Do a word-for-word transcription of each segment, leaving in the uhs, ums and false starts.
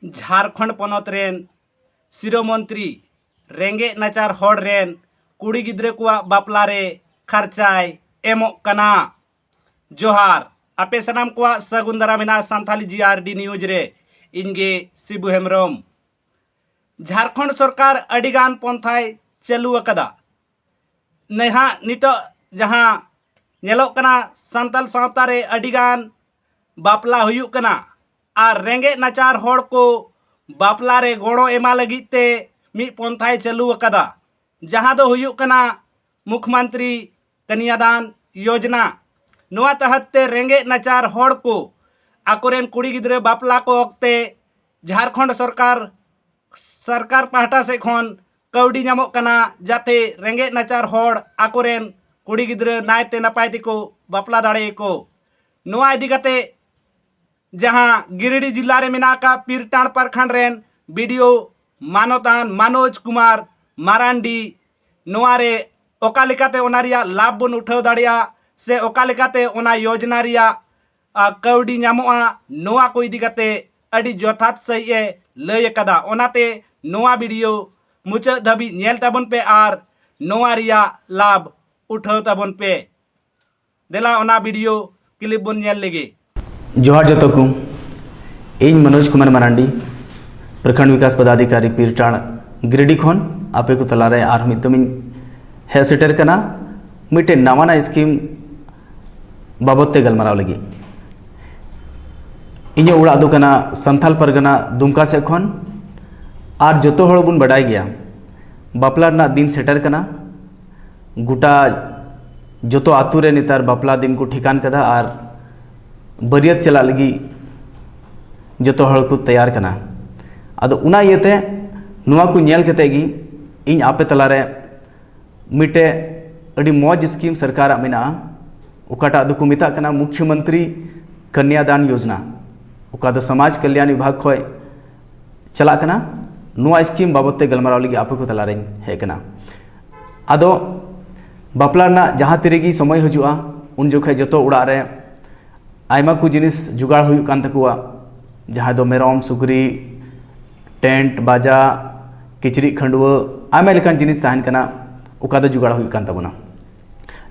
ᱡᱷᱟᱲᱠᱷᱚᱸᱰ ᱯᱚᱱᱚᱛ ᱨᱮᱱ ᱥᱤᱨᱟᱹ ᱢᱚᱱᱛᱨᱤ ᱨᱮᱸᱜᱮᱡ ᱱᱟᱪᱟᱨ ᱦᱚᱲ ᱨᱮᱱ ᱠᱩᱲᱤ ᱜᱤᱫᱽᱨᱟᱹ ᱠᱚᱣᱟᱜ ᱵᱟᱯᱞᱟ ᱨᱮ ᱠᱷᱟᱨᱪᱟᱭ ᱮᱢᱚᱜ ᱠᱟᱱᱟ᱾ ᱡᱚᱦᱟᱨ, ᱟᱯᱮ ᱥᱟᱱᱟᱢ ᱠᱚᱣᱟᱜ ᱥᱟᱹᱜᱩᱱ ᱫᱟᱨᱟᱢ ᱢᱮᱱᱟᱜᱼᱟ ᱥᱟᱱᱛᱷᱟᱞᱤ ᱡᱤ ᱟᱨ ᱰᱤ ᱱᱤᱭᱩᱡᱽ ᱨᱮ᱾ ᱤᱧ ᱜᱮ ᱥᱤᱵᱩ ᱦᱮᱢᱵᱨᱚᱢ᱾ ᱡᱷᱟᱲᱠᱷᱚᱸᱰ ᱥᱚᱨᱠᱟᱨ ᱟᱹᱰᱤᱜᱟᱱ ᱯᱚᱱᱛᱷᱟᱭ ᱪᱟᱹᱞᱩ ᱟᱠᱟᱫᱟ᱾ ᱱᱟᱦᱟᱜ ᱱᱤᱛᱚᱜ ᱡᱟᱦᱟᱸ ᱧᱮᱞᱚᱜ ᱠᱟᱱᱟ, ᱥᱟᱱᱛᱟᱲ ᱥᱟᱶᱛᱟ ᱨᱮ ᱟᱹᱰᱤᱜᱟᱱ ᱵᱟᱯᱞᱟ ᱦᱩᱭᱩᱜ ᱠᱟᱱᱟ ᱟᱨ ᱨᱮᱸᱜᱮᱡ ᱱᱟᱪᱟᱨ ᱦᱚᱲ ᱠᱚ ᱵᱟᱯᱞᱟ ᱨᱮ ᱜᱚᱲᱚ ᱮᱢᱟ ᱞᱟᱹᱜᱤᱫ ᱛᱮ ᱢᱤᱫ ᱯᱚᱱᱛᱷᱟᱭ ᱪᱟᱹᱞᱩ ᱟᱠᱟᱫᱟ, ᱡᱟᱦᱟᱸ ᱫᱚ ᱦᱩᱭᱩᱜ ᱠᱟᱱᱟ ᱢᱩᱠᱷᱢᱚᱱᱛᱨᱤ ᱠᱟᱱᱭᱟᱫᱟᱱ ᱭᱳᱡᱽᱱᱟ᱾ ᱱᱚᱣᱟ ᱛᱟᱦᱟᱛ ᱛᱮ ᱨᱮᱸᱜᱮᱡ ᱱᱟᱪᱟᱨ ᱦᱚᱲ ᱠᱚ ᱟᱠᱚᱨᱮᱱ ᱠᱩᱲᱤ ᱜᱤᱫᱽᱨᱟᱹ ᱵᱟᱯᱞᱟ ᱠᱚ ᱚᱠᱛᱮ ᱡᱷᱟᱲᱠᱷᱚᱸᱰ ᱥᱚᱨᱠᱟᱨ, ᱥᱚᱨᱠᱟᱨ ᱯᱟᱦᱴᱟ ᱥᱮᱫ ᱠᱷᱚᱱ ᱠᱟᱹᱣᱰᱤ ᱧᱟᱢᱚᱜ ᱠᱟᱱᱟ, ᱡᱟᱛᱮ ᱨᱮᱸᱜᱮᱡ ᱱᱟᱪᱟᱨ ᱦᱚᱲ ᱟᱠᱚᱨᱮᱱ ᱠᱩᱲᱤ ᱜᱤᱫᱽᱨᱟᱹ ᱱᱟᱭᱛᱮ ᱱᱟᱯᱟᱭ ᱛᱮᱠᱚ ᱵᱟᱯᱞᱟ ᱫᱟᱲᱮᱭᱟᱠᱚ᱾ ᱱᱚᱣᱟ ᱤᱫᱤ ᱠᱟᱛᱮ ᱡᱟᱦᱟᱸ ᱜᱤᱨᱤᱰᱤ ᱡᱤᱞᱟ ᱨᱮ ᱢᱮᱱᱟᱜ ᱟᱠᱟᱫ ᱯᱤᱨᱴᱟᱬ ᱯᱨᱚᱠᱷᱚᱸᱰ ᱨᱮᱱ ᱵᱤ ᱰᱤ ᱳ ᱢᱟᱱᱚᱛᱟᱱ ᱢᱟᱱᱳᱡᱽ ᱠᱩᱢᱟᱨ ᱢᱟᱨᱟᱱᱰᱤ ᱱᱚᱣᱟ ᱨᱮ ᱚᱠᱟ ᱞᱮᱠᱟᱛᱮ ᱚᱱᱟ ᱨᱮᱭᱟᱜ ᱞᱟᱵᱷ ᱵᱚᱱ ᱩᱴᱷᱟᱹᱣ ᱫᱟᱲᱮᱭᱟᱜᱼᱟ ᱥᱮ ᱚᱠᱟ ᱞᱮᱠᱟᱛᱮ ᱚᱱᱟ ᱭᱳᱡᱽᱱᱟ ᱨᱮᱭᱟᱜ, ᱟ, ᱠᱟᱹᱣᱰᱤ ᱧᱟᱢᱚᱜᱼᱟ, ᱱᱚᱣᱟ ᱠᱚ ᱤᱫᱤ ᱠᱟᱛᱮ ᱟᱹᱰᱤ ᱡᱚᱛᱷᱟᱛ ᱥᱟᱺᱦᱤᱡ ᱮ ᱞᱟᱹᱭ ᱟᱠᱟᱫᱟ᱾ ᱚᱱᱟᱛᱮ ᱱᱚᱣᱟ ᱵᱷᱤᱰᱤᱭᱳ ᱢᱩᱪᱟᱹᱫ ᱫᱷᱟᱹᱵᱤᱡ ᱧᱮᱞ ᱛᱟᱵᱚᱱ ᱯᱮ ᱟᱨ ᱱᱚᱣᱟ ᱨᱮᱭᱟᱜ ᱞᱟᱵᱷ ᱩᱴᱷᱟᱹᱣ ᱛᱟᱵᱚᱱ ᱯᱮ᱾ ᱫᱮᱞᱟ ᱚᱱᱟ ᱵᱷᱤᱰᱤᱭᱳ ᱠᱞᱤᱯ ᱵᱚᱱ ᱧᱮᱞ ᱞᱮᱜᱮ᱾ ᱡᱚᱦᱟᱨ ᱡᱚᱛᱚ ᱠᱚ, ᱤᱧ ᱢᱚᱱᱳᱡᱽ ᱠᱩᱢᱟᱨ ᱢᱟᱨᱟᱱᱰᱤ, ᱯᱨᱚᱠᱷᱚᱸᱰ ᱵᱤᱠᱟᱥ ᱯᱚᱫᱟᱫᱷᱤᱠᱟᱨᱤ ᱯᱤᱨᱴᱟᱬ ᱜᱤᱨᱤᱰᱤ ᱠᱷᱚᱱ ᱟᱯᱮ ᱠᱚ ᱛᱟᱞᱟᱨᱮ ᱟᱨᱦᱚᱸ ᱢᱤᱫ ᱫᱚᱢ ᱤᱧ ᱦᱮᱡ ᱥᱮᱴᱮᱨ ᱠᱟᱱᱟ ᱢᱤᱫᱴᱮᱱ ᱱᱟᱣᱟᱱᱟᱜ ᱥᱠᱤᱢ ᱵᱟᱵᱚᱫ ᱛᱮ ᱜᱟᱞᱢᱟᱨᱟᱣ ᱞᱟᱹᱜᱤᱫ᱾ ᱤᱧᱟᱹᱜ ᱚᱲᱟᱜ ᱫᱚ ᱠᱟᱱᱟ ᱥᱟᱱᱛᱷᱟᱞ ᱯᱟᱨᱜᱟᱱᱟ ᱫᱩᱢᱠᱟ ᱥᱮᱫ ᱠᱷᱚᱱ᱾ ᱟᱨ ᱡᱚᱛᱚ ᱦᱚᱲ ᱵᱚᱱ ᱵᱟᱰᱟᱭ ᱜᱮᱭᱟ, ᱵᱟᱯᱞᱟ ᱨᱮᱱᱟᱜ ᱫᱤᱱ ᱥᱮᱴᱮᱨ ᱠᱟᱱᱟ᱾ ᱜᱚᱴᱟ ᱡᱚᱛᱚ ᱟᱛᱳ ᱨᱮ ᱱᱮᱛᱟᱨ ᱵᱟᱯᱞᱟ ᱫᱤᱱ ᱠᱚ ᱴᱷᱤᱠᱟᱱ ᱠᱟᱫᱟ ᱟᱨ ᱵᱟᱹᱨᱭᱟᱹᱛ ᱪᱟᱞᱟᱜ ᱞᱟᱹᱜᱤᱫ ᱡᱚᱛᱚ ᱦᱚᱲ ᱠᱚ ᱛᱮᱭᱟᱨ ᱠᱟᱱᱟ᱾ ᱟᱫᱚ ᱚᱱᱟ ᱤᱭᱟᱹᱛᱮ ᱱᱚᱣᱟ ᱠᱚ ᱧᱮᱞ ᱠᱟᱛᱮ ᱜᱮ ᱤᱧ ᱟᱯᱮ ᱛᱟᱞᱟᱨᱮ ᱢᱤᱫᱴᱮᱡ ᱟᱹᱰᱤ ᱢᱚᱡᱽ ᱥᱠᱤᱢ ᱥᱚᱨᱠᱟᱨᱟᱜ ᱢᱮᱱᱟᱜᱼᱟ, ᱚᱠᱟᱴᱟᱜ ᱫᱚᱠᱚ ᱢᱮᱛᱟᱜ ᱠᱟᱱᱟ ᱢᱩᱠᱷᱭᱚᱢᱚᱱᱛᱨᱤ ᱠᱚᱱᱭᱟᱫᱟᱱ ᱭᱳᱡᱽᱱᱟ, ᱚᱠᱟ ᱫᱚ ᱥᱚᱢᱟᱡᱽ ᱠᱚᱞᱭᱟᱱ ᱵᱤᱵᱷᱟᱜᱽ ᱠᱷᱚᱱ ᱪᱟᱞᱟᱜ ᱠᱟᱱᱟ᱾ ᱱᱚᱣᱟ ᱥᱠᱤᱢ ᱵᱟᱵᱚᱫ ᱛᱮ ᱜᱟᱞᱢᱟᱨᱟᱣ ᱞᱟᱹᱜᱤᱫ ᱟᱯᱮ ᱠᱚ ᱛᱟᱞᱟᱨᱮᱧ ᱦᱮᱡ ᱟᱠᱟᱱᱟ᱾ ᱟᱫᱚ ᱵᱟᱯᱞᱟ ᱨᱮᱱᱟᱜ ᱡᱟᱦᱟᱸ ᱛᱤ ᱨᱮᱜᱮ ᱥᱚᱢᱚᱭ ᱦᱤᱡᱩᱜᱼᱟ, ᱩᱱ ᱡᱚᱠᱷᱚᱱ ᱡᱚᱛᱚ ᱚᱲᱟᱜ ᱨᱮ ᱟᱭᱢᱟ ᱠᱚ ᱡᱤᱱᱤᱥ ᱡᱚᱜᱟᱲ ᱦᱩᱭᱩᱜ ᱠᱟᱱ ᱛᱟᱠᱚᱣᱟ᱾ ᱡᱟᱦᱟᱸ ᱫᱚ ᱢᱮᱨᱚᱢ, ᱥᱩᱠᱨᱤ, ᱴᱮᱱᱴ, ᱵᱟᱡᱟ, ᱠᱤᱪᱨᱤᱡ ᱠᱷᱟᱹᱰᱩᱣᱟᱹ, ᱟᱭᱢᱟ ᱞᱮᱠᱟᱱ ᱡᱤᱱᱤᱥ ᱛᱟᱦᱮᱱ ᱠᱟᱱᱟ, ᱚᱠᱟ ᱫᱚ ᱡᱚᱜᱟᱲ ᱦᱩᱭᱩᱜ ᱠᱟᱱ ᱛᱟᱵᱚᱱᱟ᱾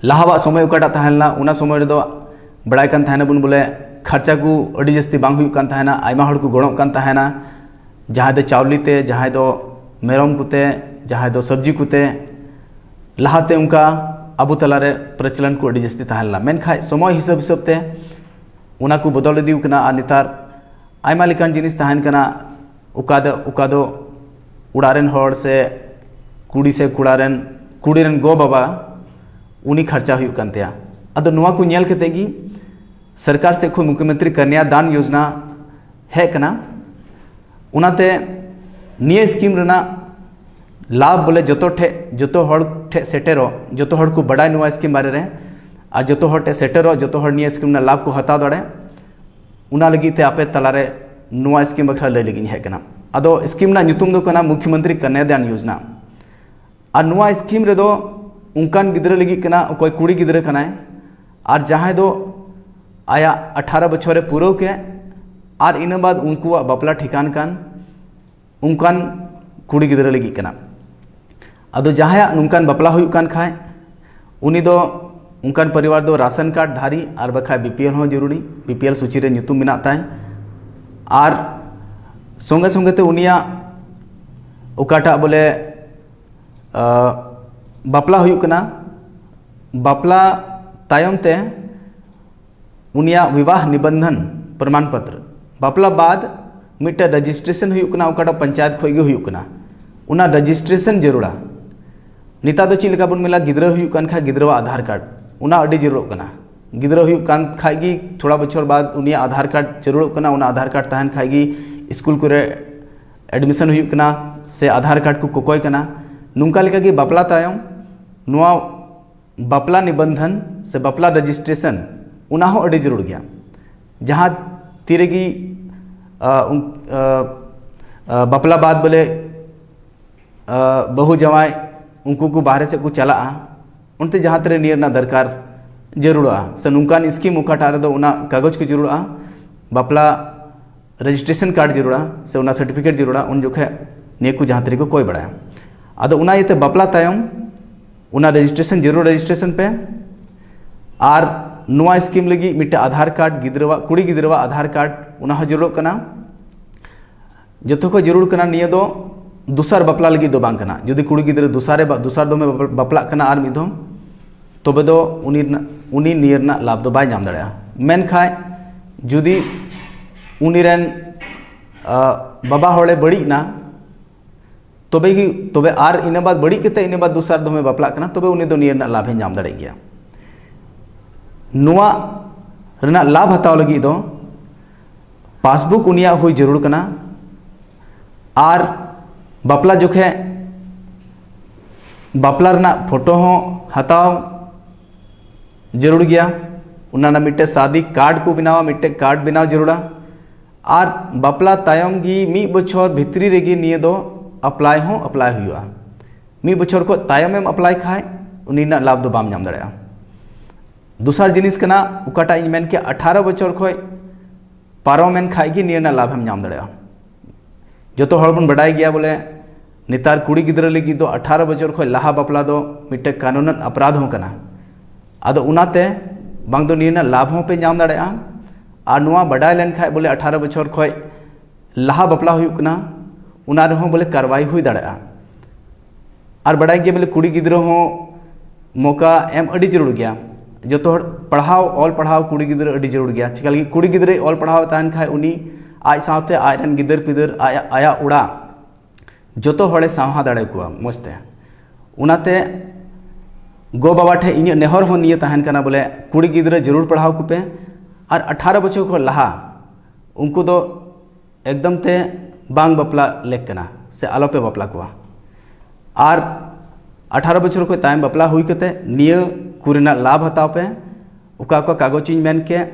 ᱞᱟᱦᱟᱣᱟᱜ ᱥᱚᱢᱚᱭ ᱚᱠᱟᱴᱟᱜ ᱛᱟᱦᱮᱸ ᱞᱮᱱᱟ, ᱚᱱᱟ ᱥᱚᱢᱚᱭ ᱨᱮᱫᱚ ᱵᱟᱲᱟᱭ ᱠᱟᱱ ᱛᱟᱦᱮᱱᱟ ᱵᱚᱱ ᱵᱚᱞᱮ ᱠᱷᱟᱨᱪᱟ ᱠᱚ ᱟᱹᱰᱤ ᱡᱟᱹᱥᱛᱤ ᱵᱟᱝ ᱦᱩᱭᱩᱜ ᱠᱟᱱ ᱛᱟᱦᱮᱱᱟ, ᱟᱭᱢᱟ ᱦᱚᱲ ᱠᱚ ᱜᱚᱲᱚᱜ ᱠᱟᱱ ᱛᱟᱦᱮᱱᱟ, ᱡᱟᱦᱟᱸᱭ ᱫᱚ ᱪᱟᱣᱞᱮ ᱛᱮ, ᱡᱟᱦᱟᱸᱭ ᱫᱚ ᱢᱮᱨᱚᱢ ᱠᱚᱛᱮ, ᱡᱟᱦᱟᱸᱭ ᱫᱚ ᱥᱚᱵᱽᱡᱤ ᱠᱚᱛᱮ᱾ ᱞᱟᱦᱟᱛᱮ ᱚᱱᱠᱟ ᱟᱵᱚ ᱛᱟᱞᱟᱨᱮ ᱯᱨᱚᱪᱚᱞᱚᱱ ᱠᱚ ᱟᱹᱰᱤ ᱡᱟᱹᱥᱛᱤ ᱛᱟᱦᱮᱸ ᱞᱮᱱᱟ, ᱢᱮᱱᱠᱷᱟᱱ ᱥᱚᱢᱚᱭ ᱦᱤᱥᱟᱹᱵ ᱦᱤᱥᱟᱹᱵ ᱛᱮ ᱚᱱᱟ ᱠᱚ ᱵᱚᱫᱚᱞ ᱤᱫᱤ ᱠᱟᱱᱟ᱾ ᱟᱨ ᱱᱮᱛᱟᱨ ᱟᱭᱢᱟ ᱞᱮᱠᱟᱱ ᱡᱤᱱᱤᱥ ᱛᱟᱦᱮᱱ ᱠᱟᱱᱟ, ᱚᱠᱟ ᱫᱚ ᱚᱠᱟ ᱫᱚ ᱚᱲᱟᱜ ᱨᱮᱱ ᱦᱚᱲ ᱥᱮ ᱠᱩᱲᱤ ᱥᱮ ᱠᱚᱲᱟ ᱨᱮᱱ, ᱠᱩᱲᱤ ᱨᱮᱱ ᱜᱚ ᱵᱟᱵᱟ, ᱩᱱᱤ ᱠᱷᱚᱨᱪᱟ ᱦᱩᱭᱩᱜ ᱠᱟᱱ ᱛᱟᱭᱟ᱾ ᱟᱫᱚ ᱱᱚᱣᱟ ᱠᱚ ᱧᱮᱞ ᱠᱟᱛᱮ ᱜᱮ ᱥᱚᱨᱠᱟᱨ ᱥᱮᱫ ᱠᱷᱚᱱ ᱢᱩᱠᱷᱭᱚᱢᱚᱱᱛᱨᱤ ᱠᱚᱱᱭᱟ ᱫᱟᱱ ᱭᱳᱡᱽᱱᱟ ᱦᱮᱡ ᱠᱟᱱᱟ᱾ ᱚᱱᱟᱛᱮ ᱱᱤᱭᱟᱹ ᱥᱠᱤᱢ ᱨᱮᱱᱟᱜ ᱞᱟᱵᱷ ᱵᱚᱞᱮ ᱡᱚᱛᱚ ᱴᱷᱮᱡ, ᱡᱚᱛᱚ ᱦᱚᱲ ᱴᱷᱮᱡ ᱥᱮᱴᱮᱨᱚᱜ, ᱡᱚᱛᱚ ᱦᱚᱲ ᱠᱚ ᱵᱟᱰᱟᱭ ᱱᱚᱣᱟ ᱥᱠᱤᱢ ᱵᱟᱨᱮ ᱨᱮ, ᱟᱨ ᱡᱚᱛᱚ ᱦᱚᱲ ᱴᱷᱮᱡ ᱥᱮᱴᱮᱨᱚᱜ, ᱡᱚᱛᱚ ᱦᱚᱲ ᱱᱤᱭᱟᱹ ᱥᱠᱤᱢ ᱨᱮᱱᱟᱜ ᱞᱟᱵᱷ ᱠᱚ ᱦᱟᱛᱟᱣ ᱫᱟᱲᱮ, ᱚᱱᱟ ᱞᱟᱹᱜᱤᱫ ᱛᱮ ᱟᱯᱮ ᱛᱟᱞᱟᱨᱮ ᱱᱚᱣᱟ ᱥᱠᱤᱢ ᱵᱟᱠᱷᱨᱟ ᱞᱟᱹᱭ ᱞᱟᱹᱜᱤᱫ ᱤᱧ ᱦᱮᱡ ᱠᱟᱱᱟ᱾ ᱟᱫᱚ ᱥᱠᱤᱢ ᱨᱮᱱᱟᱜ ᱧᱩᱛᱩᱢ ᱫᱚ ᱠᱟᱱᱟ ᱢᱩᱠᱷᱭᱚᱢᱚᱱᱛᱨᱤ ᱠᱚᱱᱭᱟ ᱫᱟᱱ ᱭᱳᱡᱽᱱᱟ᱾ ᱟᱨ ᱱᱚᱣᱟ ᱥᱠᱤᱢ ᱨᱮᱫᱚ ᱚᱱᱠᱟᱱ ᱜᱤᱫᱽᱨᱟᱹ ᱞᱟᱹᱜᱤᱫ ᱠᱟᱱᱟ, ᱚᱠᱚᱭ ᱠᱩᱲᱤ ᱜᱤᱫᱽᱨᱟᱹ ᱠᱟᱱᱟᱭ ᱟᱨ ᱡᱟᱦᱟᱸᱭ ᱫᱚ ᱟᱭᱟᱜ ᱟᱴᱷᱟᱨᱚ ᱵᱚᱪᱷᱚᱨᱮ ᱯᱩᱨᱟᱹᱣ ᱠᱮᱫ ᱟᱨ ᱤᱱᱟᱹ ᱵᱟᱫ ᱩᱱᱠᱩᱣᱟᱜ ᱵᱟᱯᱞᱟ ᱴᱷᱤᱠᱟᱱ ᱠᱟᱱ, ᱚᱱᱠᱟᱱ ᱠᱩᱲᱤ ᱜᱤᱫᱽᱨᱟᱹ ᱞᱟᱹᱜᱤᱫ ᱠᱟᱱᱟ᱾ ᱟᱫᱚ ᱡᱟᱦᱟᱸᱭᱟᱜ ᱱᱚᱝᱠᱟᱱ ᱵᱟᱯᱞᱟ ᱦᱩᱭᱩᱜ ᱠᱟᱱ ᱠᱷᱟᱡ, ᱩᱱᱤ ᱫᱚ, ᱚᱱᱠᱟᱱ ᱯᱚᱨᱤᱵᱟᱨ ᱫᱚ ᱨᱟᱥᱚᱱ ᱠᱟᱨᱰ ᱫᱷᱟᱨᱤ ᱟᱨ ᱵᱟᱠᱷᱟᱡ ᱵᱤ ᱯᱤ ᱮᱞ ᱦᱚᱸ ᱡᱚᱨᱩᱨᱤ, ᱵᱤ ᱯᱤ ᱮᱞ ᱥᱩᱪᱤ ᱨᱮ ᱧᱩᱛᱩᱢ ᱢᱮᱱᱟᱜ ᱛᱟᱭ᱾ ᱟᱨ ᱥᱚᱸᱜᱮ ᱥᱚᱸᱜᱮ ᱛᱮ ᱩᱱᱤᱭᱟᱜ ᱚᱠᱟᱴᱟᱜ ᱵᱚᱞᱮ, ᱟᱸ, ᱵᱟᱯᱞᱟ ᱦᱩᱭᱩᱜ ᱠᱟᱱᱟ, ᱵᱟᱯᱞᱟ ᱛᱟᱭᱚᱢ ᱛᱮ ᱩᱱᱤᱭᱟᱜ ᱵᱤᱵᱟᱦ ᱱᱤᱵᱚᱱᱫᱷᱚᱱ ᱯᱨᱚᱢᱟᱱ ᱯᱚᱛᱨᱚ, ᱵᱟᱯᱞᱟ ᱵᱟᱫ ᱢᱤᱫᱴᱮᱱ ᱨᱮᱡᱤᱥᱴᱨᱮᱥᱚᱱ ᱦᱩᱭᱩᱜ ᱠᱟᱱᱟ, ᱚᱠᱟᱴᱟᱜ ᱯᱚᱧᱪᱟᱭᱮᱛ ᱠᱷᱚᱡ ᱜᱮ ᱦᱩᱭᱩᱜ ᱠᱟᱱᱟ, ᱚᱱᱟ ᱨᱮᱡᱤᱥᱴᱨᱮᱥᱚᱱ ᱡᱟᱹᱨᱩᱲᱟ᱾ ᱱᱮᱛᱟᱨ ᱫᱚ ᱪᱮᱫ ᱞᱮᱠᱟ ᱵᱚᱱ ᱢᱮᱱᱟ, ᱜᱤᱫᱽᱨᱟᱹ ᱦᱩᱭᱩᱜ ᱠᱟᱱ ᱠᱷᱟᱡ ᱜᱤᱫᱽᱨᱟᱹᱣᱟᱜ ᱟᱫᱷᱟᱨ ᱠᱟᱨᱰ, ᱚᱱᱟ ᱟᱹᱰᱤ ᱡᱟᱹᱨᱩᱲᱚᱜ ᱠᱟᱱᱟ᱾ ᱜᱤᱫᱽᱨᱟᱹ ᱦᱩᱭᱩᱜ ᱠᱟᱱ ᱠᱷᱟᱡ ᱜᱮ ᱛᱷᱚᱲᱟ ᱵᱚᱪᱷᱚᱨ ᱵᱟᱫ ᱩᱱᱤᱭᱟᱜ ᱟᱫᱷᱟᱨ ᱠᱟᱨᱰ ᱡᱟᱹᱨᱩᱲᱚᱜ ᱠᱟᱱᱟ, ᱚᱱᱟ ᱟᱫᱷᱟᱨ ᱠᱟᱨᱰ ᱛᱟᱦᱮᱱ ᱠᱷᱟᱡ ᱜᱮ ᱥᱠᱩᱞ ᱠᱚᱨᱮ ᱮᱰᱢᱤᱥᱚᱱ ᱦᱩᱭᱩᱜ ᱠᱟᱱᱟ ᱥᱮ ᱟᱫᱷᱟᱨ ᱠᱟᱨᱰ ᱠᱚ ᱠᱚᱠᱚᱭ ᱠᱟᱱᱟ᱾ ᱱᱚᱝᱠᱟ ᱞᱮᱠᱟᱜᱮ ᱵᱟᱯᱞᱟ ᱛᱟᱭᱚᱢ ᱱᱚᱣᱟ ᱵᱟᱯᱞᱟ ᱱᱤᱵᱚᱱᱫᱷᱚᱱ ᱥᱮ ᱵᱟᱯᱞᱟ ᱨᱮᱡᱤᱥᱴᱨᱮᱥᱚᱱ, ᱚᱱᱟ ᱦᱚᱸ ᱟᱹᱰᱤ ᱡᱟᱹᱨᱩᱲ ᱜᱮᱭᱟ᱾ ᱡᱟᱦᱟᱸ ᱛᱤ ᱨᱮᱜᱮ, ᱟ, ᱩᱱ-, ᱟ, ᱟ, ᱵᱟᱯᱞᱟ ᱵᱟᱫ ᱵᱚᱞᱮ, ᱟ, ᱵᱟᱹᱦᱩ ᱡᱟᱶᱟᱭ ᱩᱱᱠᱩ ᱠᱚ ᱵᱟᱦᱨᱮ ᱥᱮᱫ ᱠᱚ ᱪᱟᱞᱟᱜᱼᱟ, ᱚᱱᱛᱮ ᱡᱟᱦᱟᱸ ᱛᱤᱨᱮ ᱱᱤᱭᱟᱹ ᱨᱮᱱᱟᱜ ᱫᱚᱨᱠᱟᱨ ᱡᱟᱹᱨᱩᱲᱚᱜᱼᱟ ᱥᱮ ᱱᱚᱝᱠᱟᱱ ᱥᱠᱤᱢ ᱚᱠᱟᱴᱟᱜ ᱨᱮᱫᱚ ᱚᱱᱟ ᱠᱟᱜᱚᱡᱽ ᱠᱚ ᱡᱟᱹᱨᱩᱲᱚᱜᱼᱟ, ᱵᱟᱯᱞᱟ ᱨᱮᱡᱤᱥᱴᱨᱮᱥᱚᱱ ᱠᱟᱨᱰ ᱡᱟᱹᱨᱩᱲᱟ ᱥᱮ ᱚᱱᱟ ᱥᱟᱨᱴᱤᱯᱷᱤᱠᱮᱴ ᱡᱟᱹᱨᱩᱲᱟ, ᱩᱱ ᱡᱚᱠᱷᱮᱡ ᱱᱤᱭᱟᱹ ᱠᱚ ᱡᱟᱦᱟᱸ ᱛᱤᱱᱟᱹᱜ ᱠᱚ ᱠᱚᱭ ᱵᱟᱲᱟᱭᱟ᱾ ᱟᱫᱚ ᱚᱱᱟ ᱤᱭᱟᱹᱛᱮ ᱵᱟᱯᱞᱟ ᱛᱟᱭᱚᱢ ᱚᱱᱟ ᱨᱮᱡᱤᱥᱴᱨᱮᱥᱚᱱ ᱡᱟᱹᱨᱩᱲ ᱨᱮᱡᱤᱥᱴᱨᱮᱥᱚᱱ ᱯᱮ᱾ ᱟᱨ ᱱᱚᱣᱟ ᱥᱠᱤᱢ ᱞᱟᱹᱜᱤᱫ ᱢᱤᱫᱴᱮᱱ ᱟᱫᱷᱟᱨ ᱠᱟᱨᱰ, ᱜᱤᱫᱽᱨᱟᱹᱣᱟᱜ, ᱠᱩᱲᱤ ᱜᱤᱫᱽᱨᱟᱹᱣᱟᱜ ᱟᱫᱷᱟᱨ ᱠᱟᱨᱰ, ᱚᱱᱟ ᱦᱚᱸ ᱡᱟᱹᱨᱩᱲᱚᱜ ᱠᱟᱱᱟ᱾ ᱡᱚᱛᱚ ᱠᱷᱚᱱ ᱡᱟᱹᱨᱩᱲ ᱠᱟᱱᱟ ᱱᱤᱭᱟᱹ ᱫᱚ ᱫᱚᱥᱟᱨ ᱵᱟᱯᱞᱟ ᱞᱟᱹᱜᱤᱫ ᱫᱚ ᱵᱟᱝ ᱠᱟᱱᱟ᱾ ᱡᱩᱫᱤ ᱠᱩᱲᱤ ᱜᱤᱫᱽᱨᱟᱹ ᱫᱚᱥᱟᱨ ᱨᱮ ᱵᱟ-, ᱫᱚᱥᱟᱨ ᱫᱚᱢᱮ ᱵᱟᱯ-, ᱵᱟᱯᱞᱟᱜ ᱠᱟᱱᱟ ᱟᱨ ᱢᱤᱫ ᱫᱷᱚᱢ, ᱛᱚᱵᱮ ᱫᱚ ᱩᱱᱤ ᱨᱮᱱᱟᱜ, ᱩᱱᱤ ᱱᱤᱭᱟᱹ ᱨᱮᱱᱟᱜ ᱞᱟᱵᱷ ᱫᱚ ᱵᱟᱭ ᱧᱟᱢ ᱫᱟᱲᱮᱭᱟᱜᱼᱟ᱾ ᱢᱮᱱᱠᱷᱟᱱ ᱡᱩᱫᱤ ᱩᱱᱤ ᱨᱮᱱ, ᱟ, ᱵᱟᱵᱟ ᱦᱚᱲᱮ ᱵᱟᱹᱲᱤᱡ ᱮᱱᱟ, ᱛᱚᱵᱮ ᱜᱮ, ᱛᱚᱵᱮ ᱟᱨ ᱤᱱᱟᱹ ᱵᱟᱫ ᱵᱟᱹᱲᱤᱡ ᱠᱟᱛᱮ ᱤᱱᱟᱹ ᱵᱟᱫ ᱫᱚᱥᱟᱨ ᱫᱚᱢᱮ ᱵᱟᱯᱞᱟᱜ ᱠᱟᱱᱟ, ᱛᱚᱵᱮ ᱩᱱᱤ ᱫᱚ ᱱᱤᱭᱟᱹ ᱨᱮᱱᱟᱜ ᱞᱟᱵᱷ ᱮ ᱧᱟᱢ ᱫᱟᱲᱮᱭᱟᱜ ᱜᱮᱭᱟ᱾ ᱱᱚᱣᱟ ᱨᱮᱱᱟᱜ ᱞᱟᱵᱷ ᱦᱟᱛᱟᱣ ᱞᱟᱹᱜᱤᱫ ᱫᱚ ᱯᱟᱥᱵᱩᱠ ᱩᱱᱤᱭᱟᱜ ᱦᱩᱭ ᱡᱟᱹᱨᱩᱲ ᱠᱟᱱᱟ᱾ ᱟᱨ ᱵᱟᱯᱞᱟ ᱡᱚᱠᱷᱮᱡ ᱵᱟᱯᱞᱟ ᱨᱮᱱᱟᱜ ᱯᱷᱳᱴᱳ ᱦᱚᱸ ᱦᱟᱛᱟᱣ ᱡᱟᱹᱨᱩᱲ ᱜᱮᱭᱟ᱾ ᱚᱱᱟ ᱨᱮᱱᱟᱜ ᱢᱤᱫᱴᱮᱡ ᱥᱟᱫᱤ ᱠᱟᱨᱰ ᱠᱚ ᱵᱮᱱᱟᱣᱟ, ᱢᱤᱫᱴᱮᱡ ᱠᱟᱨᱰ ᱵᱮᱱᱟᱣ ᱡᱟᱹᱨᱩᱲᱟ᱾ ᱟᱨ ᱵᱟᱯᱞᱟ ᱛᱟᱭᱚᱢ ᱜᱮ ᱢᱤᱫ ᱵᱚᱪᱷᱚᱨ ᱵᱷᱤᱛᱨᱤ ᱨᱮᱜᱮ ᱱᱤᱭᱟᱹ ᱫᱚ ᱟᱯᱞᱟᱭ ᱦᱚᱸ ᱟᱯᱞᱟᱭ ᱦᱩᱭᱩᱜᱼᱟ᱾ ᱢᱤᱫ ᱵᱚᱪᱷᱚᱨ ᱠᱷᱚᱱ ᱛᱟᱭᱚᱢᱮᱢ ᱟᱯᱞᱟᱭ ᱠᱷᱟᱡ ᱩᱱᱤ ᱨᱮᱱᱟᱜ ᱞᱟᱵᱷ ᱫᱚ ᱵᱟᱢ ᱧᱟᱢ ᱫᱟᱲᱮᱭᱟᱜᱼᱟ᱾ ᱫᱚᱥᱟᱨ ᱡᱤᱱᱤᱥ ᱠᱟᱱᱟ, ᱚᱠᱟᱴᱟᱜ ᱤᱧ ᱢᱮᱱ ᱠᱮᱫ, ᱟᱴᱷᱟᱨᱚ ᱵᱚᱪᱷᱚᱨ ᱠᱷᱚᱱ ᱯᱟᱨᱚᱢᱮᱱ ᱠᱷᱟᱡ ᱜᱮ ᱱᱤᱭᱟᱹ ᱨᱮᱱᱟᱜ ᱞᱟᱵᱷ ᱮᱢ ᱧᱟᱢ ᱫᱟᱲᱮᱭᱟᱜᱼᱟ᱾ ᱡᱚᱛᱚ ᱦᱚᱲ ᱵᱚᱱ ᱵᱟᱰᱟᱭ ᱜᱮᱭᱟ ᱵᱚᱞᱮ ᱱᱮᱛᱟᱨ ᱠᱩᱲᱤ ᱜᱤᱫᱽᱨᱟᱹ ᱞᱟᱹᱜᱤᱫ ᱫᱚ ᱟᱴᱷᱟᱨᱚ ᱵᱚᱪᱷᱚᱨ ᱠᱷᱚᱱ ᱞᱟᱦᱟ ᱵᱟᱯᱞᱟ ᱫᱚ ᱢᱤᱫᱴᱮᱱ ᱠᱟᱹᱱᱩᱱᱟᱱ ᱚᱯᱨᱟᱫᱷ ᱦᱚᱸ ᱠᱟᱱᱟ᱾ ᱟᱫᱚ ᱚᱱᱟᱛᱮ ᱵᱟᱝ ᱫᱚ ᱱᱤᱭᱟᱹ ᱨᱮᱱᱟᱜ ᱞᱟᱵᱷ ᱦᱚᱸᱯᱮ ᱧᱟᱢ ᱫᱟᱲᱮᱭᱟᱜᱼᱟ᱾ ᱟᱨ ᱱᱚᱣᱟ ᱵᱟᱰᱟᱭ ᱞᱮᱱᱠᱷᱟᱡ ᱵᱚᱞᱮ ᱟᱴᱷᱟᱨᱚ ᱵᱚᱪᱷᱚᱨ ᱠᱷᱚᱱ ᱞᱟᱦᱟ ᱵᱟᱯᱞᱟ ᱦᱩᱭᱩᱜ ᱠᱟᱱᱟ, ᱚᱱᱟ ᱨᱮᱦᱚᱸ ᱵᱚᱞᱮ ᱠᱟᱨᱣᱟᱭ ᱦᱩᱭ ᱫᱟᱲᱮᱭᱟᱜᱼᱟ᱾ ᱟᱨ ᱵᱟᱰᱟᱭ ᱜᱮᱭᱟ ᱵᱚᱞᱮ ᱠᱩᱲᱤ ᱜᱤᱫᱽᱨᱟᱹ ᱦᱚᱸ ᱢᱚᱠᱟ ᱮᱢ ᱟᱹᱰᱤ ᱡᱟᱹᱨᱩᱲ ᱜᱮᱭᱟ᱾ ᱡᱚᱛᱚ ᱦᱚᱲ ᱯᱟᱲᱦᱟᱣ, ᱚᱞ ᱯᱟᱲᱦᱟᱣ ᱠᱩᱲᱤ ᱜᱤᱫᱽᱨᱟᱹ ᱟᱹᱰᱤ ᱡᱟᱹᱨᱩᱲ ᱜᱮᱭᱟ᱾ ᱪᱮᱠᱟ ᱞᱟᱹᱜᱤᱫ? ᱠᱩᱲᱤ ᱜᱤᱫᱽᱨᱟᱹᱭ ᱚᱞ ᱯᱟᱲᱦᱟᱣ ᱛᱟᱦᱮᱱ ᱠᱷᱟᱡ ᱩᱱᱤ ᱟᱡ ᱥᱟᱶᱛᱮ ᱟᱡ ᱨᱮᱱ ᱜᱤᱫᱟᱹᱨ ᱯᱤᱫᱟᱹᱨ, ᱟᱭᱟᱜ, ᱟᱭᱟᱜ ᱚᱲᱟᱜ ᱡᱚᱛᱚ ᱦᱚᱲᱮ ᱥᱟᱶᱦᱟ ᱫᱟᱲᱮ ᱟᱠᱚᱣᱟ ᱢᱚᱡᱽ ᱛᱮ᱾ ᱚᱱᱟᱛᱮ ᱜᱚ ᱵᱟᱵᱟ ᱴᱷᱮᱱ ᱤᱧᱟᱹᱜ ᱱᱮᱦᱚᱨ ᱦᱚᱸ ᱱᱤᱭᱟᱹ ᱛᱟᱦᱮᱱ ᱠᱟᱱᱟ ᱵᱚᱞᱮ ᱠᱩᱲᱤ ᱜᱤᱫᱽᱨᱟᱹ ᱡᱟᱹᱨᱩᱲ ᱯᱟᱲᱦᱟᱣ ᱠᱚᱯᱮ᱾ ᱟᱨ ᱟᱴᱷᱟᱨᱚ ᱵᱚᱪᱷᱚᱨ ᱠᱷᱚᱱ ᱞᱟᱦᱟ ᱩᱱᱠᱩ ᱫᱚ ᱮᱠᱫᱚᱢ ᱛᱮ ᱵᱟᱝ ᱵᱟᱯᱞᱟ ᱞᱮᱠ ᱠᱟᱱᱟ ᱥᱮ ᱟᱞᱚᱯᱮ ᱵᱟᱯᱞᱟ ᱠᱚᱣᱟ᱾ ᱟᱨ ᱟᱴᱷᱟᱨᱚ ᱵᱚᱪᱷᱚᱨ ᱠᱷᱚᱱ ᱛᱟᱭᱚᱢ ᱵᱟᱯᱞᱟ ᱦᱩᱭ ᱠᱟᱛᱮ ᱱᱤᱭᱟᱹ ᱠᱚ ᱨᱮᱱᱟᱜ ᱞᱟᱵᱷ ᱦᱟᱛᱟᱣ ᱯᱮ᱾ ᱚᱠᱟ ᱚᱠᱟ ᱠᱟᱜᱚᱡᱽ ᱤᱧ ᱢᱮᱱ ᱠᱮᱫ,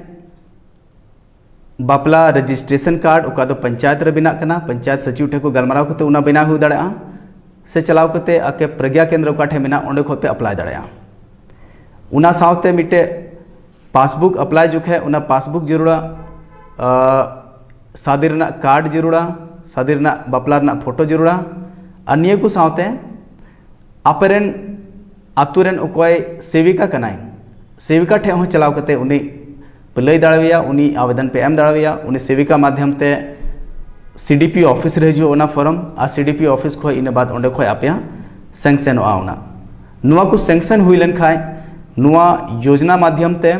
ᱵᱟᱯᱞᱟ ᱨᱮᱡᱤᱥᱴᱨᱮᱥᱚᱱ ᱠᱟᱨᱰ, ᱚᱠᱟ ᱫᱚ ᱯᱚᱧᱪᱟᱭᱮᱛ ᱨᱮ ᱵᱮᱱᱟᱜ ᱠᱟᱱᱟ, ᱯᱚᱧᱪᱟᱭᱮᱛ ᱥᱚᱪᱤᱵᱽ ᱴᱷᱮᱱ ᱠᱚ ᱜᱟᱞᱢᱟᱨᱟᱣ ᱠᱟᱛᱮ ᱚᱱᱟ ᱵᱮᱱᱟᱣ ᱦᱩᱭ ᱫᱟᱲᱮᱭᱟᱜᱼᱟ, ᱥᱮ ᱪᱟᱞᱟᱣ ᱠᱟᱛᱮ ᱟᱯᱮ ᱯᱨᱚᱜᱽᱜᱟ ᱠᱮᱱᱫᱨᱚ ᱚᱠᱟ ᱴᱷᱮᱱ ᱢᱮᱱᱟᱜ, ᱚᱸᱰᱮ ᱠᱷᱚᱱ ᱯᱮ ᱟᱯᱞᱟᱭ ᱫᱟᱲᱮᱭᱟᱜᱼᱟ᱾ ᱚᱱᱟ ᱥᱟᱶᱛᱮ ᱢᱤᱫᱴᱮᱡ ᱯᱟᱥᱵᱩᱠ ᱟᱯᱞᱟᱭ ᱡᱚᱠᱷᱮᱡ ᱚᱱᱟ ᱯᱟᱥᱵᱩᱠ ᱡᱟᱹᱨᱩᱲᱟ, ᱟᱸ, ᱥᱟᱫᱤ ᱨᱮᱱᱟᱜ ᱠᱟᱨᱰ ᱡᱟᱹᱨᱩᱲᱟ, ᱥᱟᱫᱤ ᱨᱮᱱᱟᱜ ᱵᱟᱯᱞᱟ ᱨᱮᱱᱟᱜ ᱯᱷᱳᱴᱳ ᱡᱟᱹᱨᱩᱲᱟ᱾ ᱟᱨ ᱱᱤᱭᱟᱹ ᱠᱚ ᱥᱟᱶᱛᱮ ᱟᱯᱮ ᱨᱮᱱ ᱟᱛᱳ ᱨᱮᱱ ᱚᱠᱚᱭ ᱥᱮᱵᱤᱠᱟ ᱠᱟᱱᱟᱭ, ᱥᱮᱵᱤᱠᱟ ᱴᱷᱮᱱ ᱦᱚᱸ ᱪᱟᱞᱟᱣ ᱠᱟᱛᱮ ᱩᱱᱤ ᱯᱮ ᱞᱟᱹᱭ ᱫᱟᱲᱮᱣᱟᱭᱟ, ᱩᱱᱤ ᱟᱵᱮᱫᱚᱱ ᱯᱮ ᱮᱢ ᱫᱟᱲᱮᱣᱟᱭᱟ᱾ ᱩᱱᱤ ᱥᱮᱵᱤᱠᱟ ᱢᱟᱫᱽᱫᱷᱚᱢ ᱛᱮ ᱥᱤᱰᱤᱯᱤ ᱚᱯᱷᱤᱥ ᱨᱮ ᱦᱤᱡᱩᱜᱼᱟ ᱚᱱᱟ ᱯᱷᱚᱨᱢ, ᱟᱨ ᱥᱤᱰᱤᱯᱤ ᱚᱯᱷᱤᱥ ᱠᱷᱚᱱ ᱤᱱᱟᱹ ᱵᱟᱫ ᱚᱸᱰᱮ ᱠᱷᱚᱱ ᱟᱯᱮᱭᱟᱜ ᱥᱮᱝᱥᱮᱱᱚᱜᱼᱟ ᱚᱱᱟ᱾ ᱱᱚᱣᱟ ᱠᱚ ᱥᱮᱝᱥᱮᱱ ᱦᱩᱭ ᱞᱮᱱᱠᱷᱟᱱ ᱱᱚᱣᱟ ᱭᱳᱡᱽᱱᱟ ᱢᱟᱫᱽᱫᱷᱚᱢ ᱛᱮ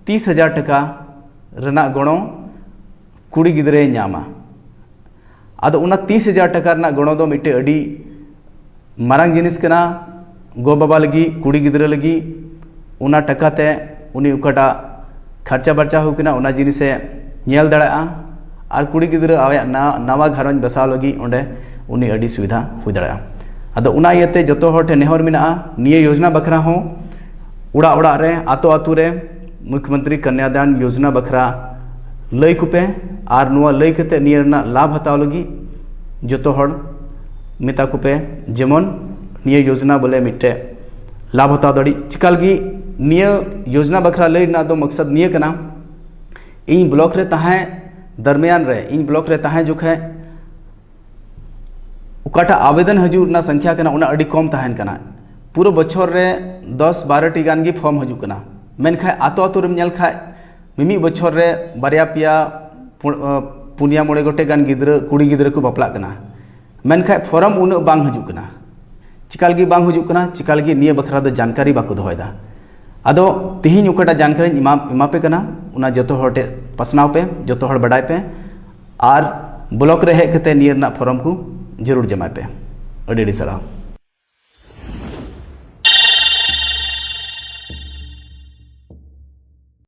ᱛᱤᱥ ᱦᱟᱡᱟᱨ ᱴᱟᱠᱟ ᱨᱮᱱᱟᱜ ᱜᱚᱲᱚ ᱠᱩᱲᱤ ᱜᱤᱫᱽᱨᱟᱹᱭ ᱧᱟᱢᱟ᱾ ᱟᱫᱚ ᱚᱱᱟ ᱛᱤᱥ ᱦᱟᱡᱟᱨ ᱴᱟᱠᱟ ᱨᱮᱱᱟᱜ ᱜᱚᱲᱚ ᱫᱚ ᱢᱤᱫᱴᱮᱡ ᱟᱹᱰᱤ ᱢᱟᱨᱟᱝ ᱡᱤᱱᱤᱥ ᱠᱟᱱᱟ ᱜᱚ ᱵᱟᱵᱟ ᱞᱟᱹᱜᱤᱫ, ᱠᱩᱲᱤ ᱜᱤᱫᱽᱨᱟᱹ ᱞᱟᱹᱜᱤᱫ᱾ ᱚᱱᱟ ᱴᱟᱠᱟ ᱛᱮ ᱩᱱᱤ ᱚᱠᱟᱴᱟᱜ ᱠᱷᱟᱨᱪᱟ ᱵᱟᱨᱪᱟ ᱦᱩᱭ ᱠᱟᱱᱟ ᱚᱱᱟ ᱡᱤᱱᱤᱥᱮ ᱧᱮᱞ ᱫᱟᱲᱮᱭᱟᱜᱼᱟ, ᱟᱨ ᱠᱩᱲᱤ ᱜᱤᱫᱽᱨᱟᱹ ᱟᱭᱟᱜ ᱱᱟ-, ᱱᱟᱣᱟ ᱜᱷᱟᱨᱚᱸᱡᱽ ᱵᱟᱥᱟᱣ ᱞᱟᱹᱜᱤᱫ ᱚᱸᱰᱮ ᱩᱱᱤ ᱟᱹᱰᱤ ᱥᱩᱵᱤᱫᱷᱟ ᱦᱩᱭ ᱫᱟᱲᱮᱭᱟᱜᱼᱟ᱾ ᱟᱫᱚ ᱚᱱᱟ ᱤᱭᱟᱹᱛᱮ ᱡᱚᱛᱚ ᱦᱚᱲ ᱴᱷᱮᱱ ᱱᱮᱦᱚᱨ ᱢᱮᱱᱟᱜᱼᱟ, ᱱᱤᱭᱟᱹ ᱭᱳᱡᱽᱱᱟ ᱵᱟᱠᱷᱨᱟ ᱦᱚᱸ ᱚᱲᱟᱜ ᱚᱲᱟᱜ ᱨᱮ, ᱟᱛᱳ ᱟᱛᱳ ᱨᱮ ᱢᱩᱠᱷᱭᱚᱢᱚᱱᱛᱨᱤ ᱠᱚᱱᱭᱟᱫᱟᱱ ᱭᱳᱡᱽᱱᱟ ᱵᱟᱠᱷᱨᱟ ᱞᱟᱹᱭ ᱠᱚᱯᱮ, ᱟᱨ ᱱᱚᱣᱟ ᱞᱟᱹᱭ ᱠᱟᱛᱮ ᱱᱤᱭᱟᱹ ᱨᱮᱱᱟᱜ ᱞᱟᱵᱷ ᱦᱟᱛᱟᱣ ᱞᱟᱹᱜᱤᱫ ᱡᱚᱛᱚ ᱦᱚᱲ ᱢᱮᱛᱟ ᱠᱚᱯᱮ, ᱡᱮᱢᱚᱱ ᱱᱤᱭᱟᱹ ᱭᱳᱡᱽᱱᱟ ᱵᱚᱞᱮ ᱢᱤᱫᱴᱮᱡ ᱞᱟᱵᱷ ᱦᱟᱛᱟᱣ ᱫᱟᱲᱮᱜ᱾ ᱪᱤᱠᱟ ᱞᱟᱹᱜᱤᱫ ᱱᱤᱭᱟᱹ ᱭᱳᱡᱽᱱᱟ ᱵᱟᱠᱷᱨᱟ ᱞᱟᱹᱭ ᱨᱮᱱᱟᱜ ᱫᱚ ᱢᱚᱠᱥᱚᱫ ᱱᱤᱭᱟᱹ ᱠᱟᱱᱟ, ᱤᱧ ᱵᱞᱚᱠ ᱨᱮ ᱛᱟᱦᱮᱸ ᱫᱟᱨᱢᱤᱭᱟᱱ ᱨᱮ, ᱤᱧ ᱵᱞᱚᱠ ᱨᱮ ᱛᱟᱦᱮᱸ ᱡᱚᱠᱷᱮᱡ ᱚᱠᱟᱴᱟᱜ ᱟᱵᱮᱫᱚᱱ ᱦᱤᱡᱩᱜ ᱨᱮᱱᱟᱜ ᱥᱚᱝᱠᱷᱭᱟ ᱠᱟᱱᱟ ᱚᱱᱟ ᱟᱹᱰᱤ ᱠᱚᱢ ᱛᱟᱦᱮᱱ ᱠᱟᱱᱟ᱾ ᱯᱩᱨᱟᱹ ᱵᱚᱪᱷᱚᱨ ᱨᱮ ᱫᱚᱥ ᱵᱟᱨᱚ ᱴᱤ ᱜᱟᱱ ᱜᱮ ᱯᱷᱚᱨᱢ ᱦᱤᱡᱩᱜ ᱠᱟᱱᱟ, ᱢᱮᱱᱠᱷᱟᱱ ᱟᱛᱳ ᱟᱛᱳ ᱨᱮᱢ ᱧᱮᱞ ᱠᱷᱟᱡ ᱢᱤᱢᱤᱫ ᱵᱚᱪᱷᱚᱨ ᱨᱮ ᱵᱟᱨᱭᱟ ᱯᱮᱭᱟ ᱯᱩ-, ᱯᱩᱱᱭᱟ ᱢᱚᱬᱮ ᱜᱚᱴᱮᱡ ᱜᱟᱱ ᱜᱤᱫᱽᱨᱟᱹ, ᱠᱩᱲᱤ ᱜᱤᱫᱽᱨᱟᱹ ᱠᱚ ᱵᱟᱯᱞᱟᱜ ᱠᱟᱱᱟ, ᱢᱮᱱᱠᱷᱟᱱ ᱯᱷᱚᱨᱢ ᱩᱱᱟᱹᱜ ᱵᱟᱝ ᱦᱤᱡᱩᱜ ᱠᱟᱱᱟ᱾ ᱪᱤᱠᱟ ᱞᱟᱹᱜᱤᱫ ᱵᱟᱝ ᱦᱤᱡᱩᱜ ᱠᱟᱱᱟ? ᱪᱤᱠᱟ ᱞᱟᱹᱜᱤᱫ ᱱᱤᱭᱟᱹ ᱵᱟᱠᱷᱨᱟ ᱫᱚ ᱡᱟᱱᱠᱟᱨᱤ ᱵᱟᱠᱚ ᱫᱚᱦᱚᱭᱮᱫᱟ᱾ ᱟᱫᱚ ᱛᱤᱦᱤᱧ ᱚᱠᱟᱴᱟᱜ ᱡᱟᱱᱠᱟᱨᱤᱧ ᱮᱢᱟ, ᱮᱢᱟ ᱯᱮ ᱠᱟᱱᱟ, ᱚᱱᱟ ᱡᱚᱛᱚ ᱦᱚᱲ ᱴᱷᱮᱱ ᱯᱟᱥᱱᱟᱣ ᱯᱮ, ᱡᱚᱛᱚ ᱦᱚᱲ ᱵᱟᱰᱟᱭ ᱯᱮ, ᱟᱨ ᱵᱞᱚᱠ ᱨᱮ ᱦᱮᱡ ᱠᱟᱛᱮ ᱱᱤᱭᱟᱹ ᱨᱮᱱᱟᱜ ᱯᱷᱚᱨᱢ ᱠᱚ ᱡᱟᱹᱨᱩᱲ ᱡᱚᱢᱟᱭ ᱯᱮ᱾ ᱟᱹᱰᱤ ᱟᱹᱰᱤ ᱥᱟᱨᱦᱟᱣ᱾